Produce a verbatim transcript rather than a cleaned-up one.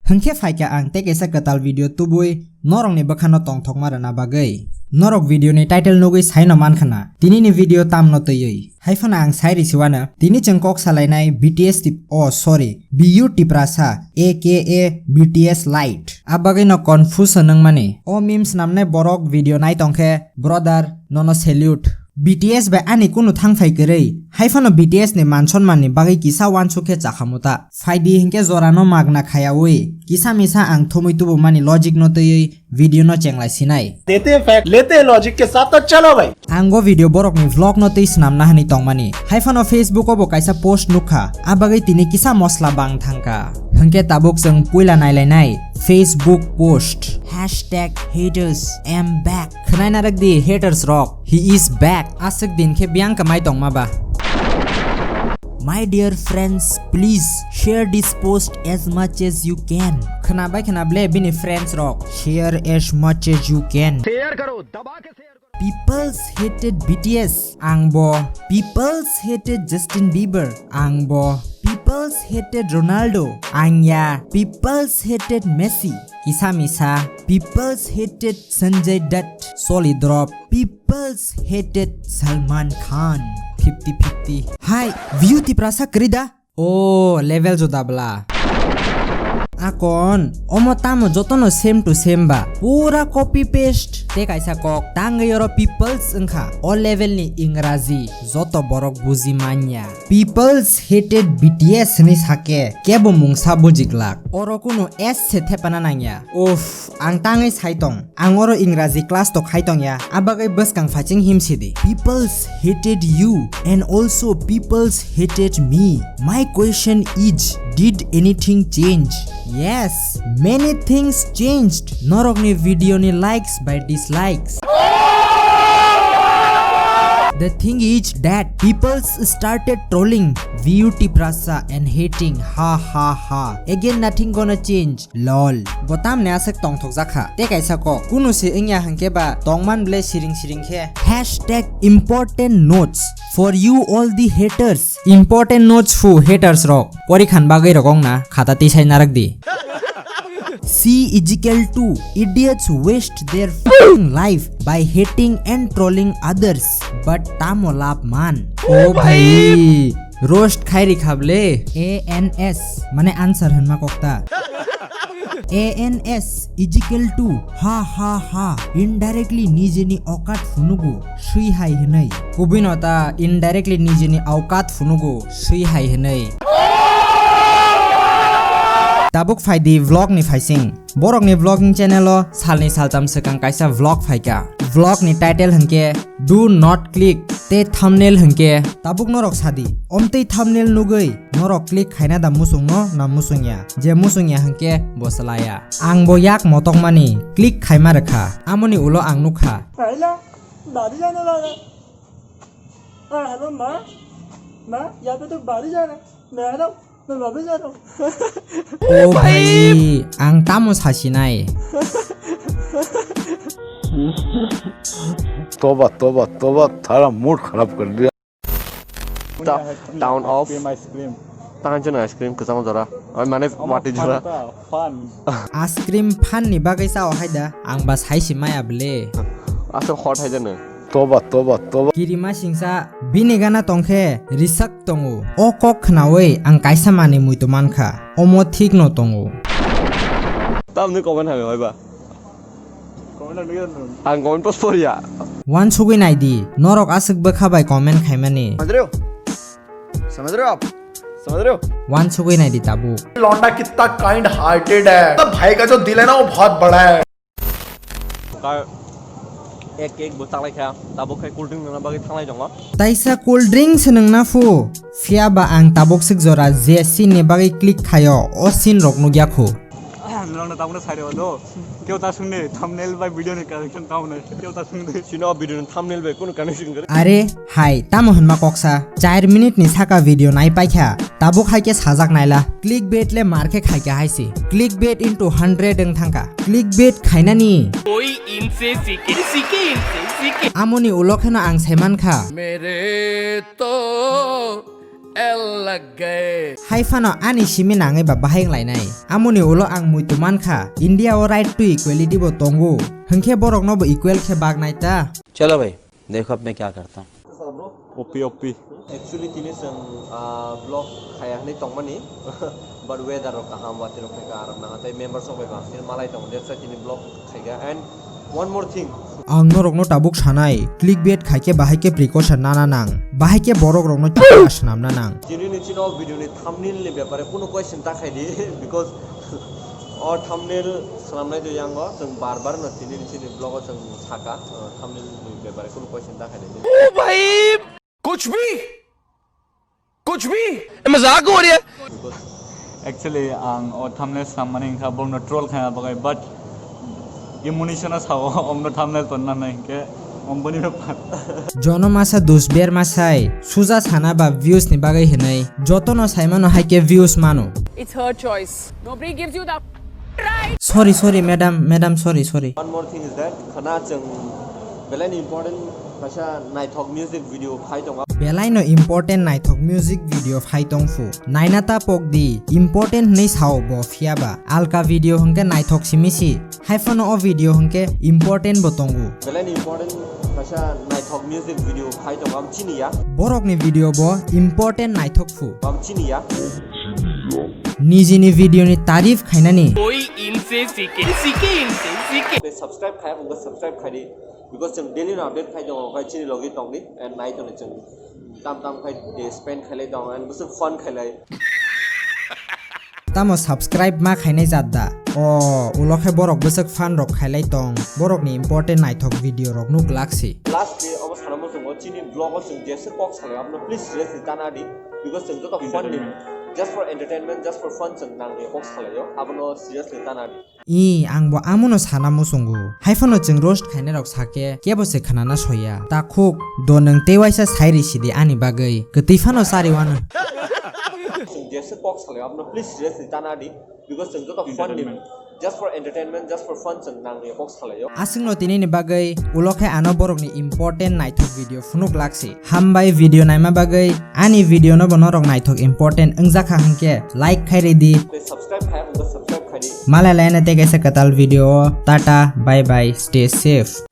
Hwnkhe phaikha ang tei kaisa kwtal video tubui norokni bwkhano tongthokma rwna bagwi. Norok video ni title nugwi saino mankha na, tinini video tamno twiwi. Haiphano ang sai risiwano, tini chwng kok salainai B T S tip-, oh, sorry, B U Tiprasa, A K A B T S Lite. A bagwino confuse nangmani. O memes namnai borok video nai tongkhe, brother, nono salute. B T S bai ani kunu thangphai kwrwi, haiphano B T S ni mansonmanni bagwi kisa uansuk khe chakhamu ta. Phaidi hinkhe jorano magna khayaui, kisa misa ang thumui tubumani logic no twiwi video no chenglai sinai. देते हैं फैक्ट, लेते हैं लॉजिक के साथ, तो चलो भाई। Ang o video borokni vlog no twi swnamna hwnwi tongmani. Haiphano Facebook o bo kaisa post nukha, a bagwi tini kisa mosla bang thangkha. Hinkhe tabuk chwng puila nailainai Facebook post. Hashtag haters am back. Khwnai narwk di haters rok, he is back. Aswk din khe biyang kwmai tongma ba. My dear friends, please share this post as much as you can. Khwna bai khwna ble bini friends rok, share as much as you can. Share karo, daba ke share karo. People's hated B T S, ang bo. People's hated Justin Bieber, ang bo. People's hated Ronaldo, ang ya. People's hated Messi, kisa misa. People's hated Sanjay Dutt, solid drop. People's hated Salman Khan, fifty fifty. Hai, view Tiprasa kwrwi da? O, level juda bla. Akon, omo tamo jotono same to same ba. Pura copy paste. Tei kaisa kok, tangwi oro people's wngkha. O level ni Ingraji, joto borok buji manya. People's hated B T S hwnwi sake, kebo mungsa bujiglak. Oro kunu S se thepana nangya. Uff, ang tangwi sai tong. Ang oro Ingraji class to khai tong ya, a bagwi bwskang phaiching him sidi. People's hated you and also people's hated me. My question is, did anything change? Yes, many things changed. Norokni video ni likes by dislikes. The thing is that people started trolling Beauty Prasa and hating, ha ha ha. Again, nothing gonna change. Lol. Bo tamni aswk tongthokjak kha. Tei kaisa kok. Kunu se wngya hwnkhe ba tongman ble siring siring khe. Hashtag important notes for you all the haters. Important notes fu haters rok. Pori khan bagwi rok wng na khata tisai narak di. C is equal to idiots waste their fucking life by hating and trolling others. But tamo lab man. O bhai. Roast khai ri kha ble. A N S, mane answer hwnma kokta. A N S is equal to ha ha ha, indirectly nijeni okat phunugo swi hai hwnwi. Kubui no ta indirectly nijeni aukat phunugo swi hai hwnwi. Tabuk phai di vlog ni phaising. Borokni vlogging channel o salni salcham swkang kaisa vlog phaikha. Vlog ni title hwnkhe Do Not Click tei thumbnail hwnkhe tabuk norok sadi. Omtwi thumbnail nugwi norok click khaina da musung no na musung ya? Je musung ya hwnkhe bo swlaiya. Ang bo yak motokmani click khaima rwkha. Amoni ulo ang nukha. Hello, bari jana laga. Ah, hello, ma. Ma, yahan pe to bari jana. Main aa raha hoon, main wapas jaa raha hoon. O bhai, ang tamo sasinai. Toba, toba, toba, sara mood kharab kar diya. Ta-, town of Tanjung ice cream kwchangma jora. Oi, mane, wati jora. Ice cream phan ni bagwi chao hai da, ang ba saisi maya bwle. Aswk hot hai jani. Toba, toba, toba. Kirima singsa bini gana tongkhe risak tongo. O kok khnaui ang kaisa manwi muitu mankha. Omo thikno tongo. Tamni comment hamya hoi ba? Ang comment post poriya. Wansugwi naidi, norok aswk bwkha bai comment khaimani. समझ रहे हो? समझ रहे हो आप? समझ रहे हो? Wansugwi naidi tabuk. लौंडा कितना काइंड हार्टेड है। मतलब भाई का जो दिल है ना, वो बहुत बड़ा है। Kar ek ek bo tanglai kha, tabuk khai cool drink nangna bagwi thanglai tongo. Taisa cool drink se nangna phu, phiya ba ang tabuk swk jora je scene ni bagwi click khaio, o scene rok nukya khu. Norokno tabukno sai rw do, keu ta sung de, thumbnail bai video ni correction tamo nai, keu ta sung de. Chini o video ni thumbnail bai kunu connection kwrwi. Are, hai, tamo hwnma koksa, char minute ni saka video nai paikha, tabuk hai khe sajak naila. Clickbait le mar khe khaikha hai se. Clickbait into hundred wng thangkha. Clickbait khainani. Koi inse sikhe, sikhe inse, sikhe. Amoni ulo kheno ang saimankha. मेरे तो L lage. Hai phano ani simi nangwi ba bahai wnglainai. Amoni ulo ang muitu mankha, India o right to equality bo tongo. Hwnkhe borokno bo equal khe bagnai ta. Chalo bhai, dekho ab main kya karta hoon. Opi, opi. Actually, tini chwng, ah, vlog khaya hinwi tongmani, but weather rok kaham, watwi rok khe aram nang, tei members rok bai bangsin malai tongo, that's why tini vlog khaikha. And one more thing. Ang norokno tabuk sanai, clickbait khaikhe bahai khe precaution nana nang, bahai khe borok rokno chukla swnamna nang. Tini ni chini o video ni thumbnail ni bepare kunu question ta khaidi, because o thumbnail swnamnai do yango, chwng bar bar no tini ni chini vlog o chwng saka, o thumbnail ni bepare kunu question ta khaidi. ओ भाई, कुछ भी, कुछ भी। ये मजाक हो रहा है। Actually, ang o thumbnail swnamani wngkha borokno troll khaina bagwi, but ammunition o sao omno thumbnail tonna hinwi hinkhe omboni bepar. Jono masa dus ber masai, suja sana ba views ni bagwi hinwi, jotono saimano hai khe views mano. It's her choice. Nobody gives you the right. Sorry, sorry, madam, madam, sorry, sorry. One more thing is that, khana chwng belai ni important kaisa naithok music video phai tongo. Belai no important naithok music video phai tong phu. Naina ta pok di, important hinwi sao bo phiya ba. Alka video hwnkhe naithok simi si. Hai phano o video hwnkhe important bo tongo. Belai ni important kaisa naithok music video phai tongo, ang chini ya. Borok ni video bo important naithok phu. Ang chini ya. Nijini video ni tarif khainani. कोई इनसे सीखे, सीखे इनसे, सीखे। Subscribe khaya, subscribe khai di. Because chwng daily no update khai tongo, khai chini logi tong di, and nai tong di chwng. Tam tam khai day spend khailai tong, and bwswk fun khailai. Tamo subscribe ma khainai jat da? O, ulo khe borok bwswk fun rok khailai tong, borok ni important naithok video rok nuk lak si. Last day obo sana muchungo chini vlog o chwng jesa kok salai, abno please seriously tana di, because chwng joto fun ni, just for entertainment, just for fun chwng nang ni kok salai o, abono seriously tana di. I, ang bo amono sana muchungo. Hai phano chwng roast khainai rok sakhe, kebo se khnana soya. Takhuk, do nwng tei waisa sai ri sidi ani bagwi. Kwtwi phano chari wano. Chwng jesa kok salai, abno please seriously tana di, because chwng joto fun ni, just for entertainment, just for fun chwng nang ni kok salai o. Aswkno tini ni bagwi ulo khe ano borok ni important naithok video phunuk lak si. Hambai video naima bagwi, ani video no bo norok naithok important wngjakha hwnkhe like khai ridi. Subscribe khai, subscribe khai di. Malai laina tei kaisa kwtal video o. Tata, bye bye, stay safe.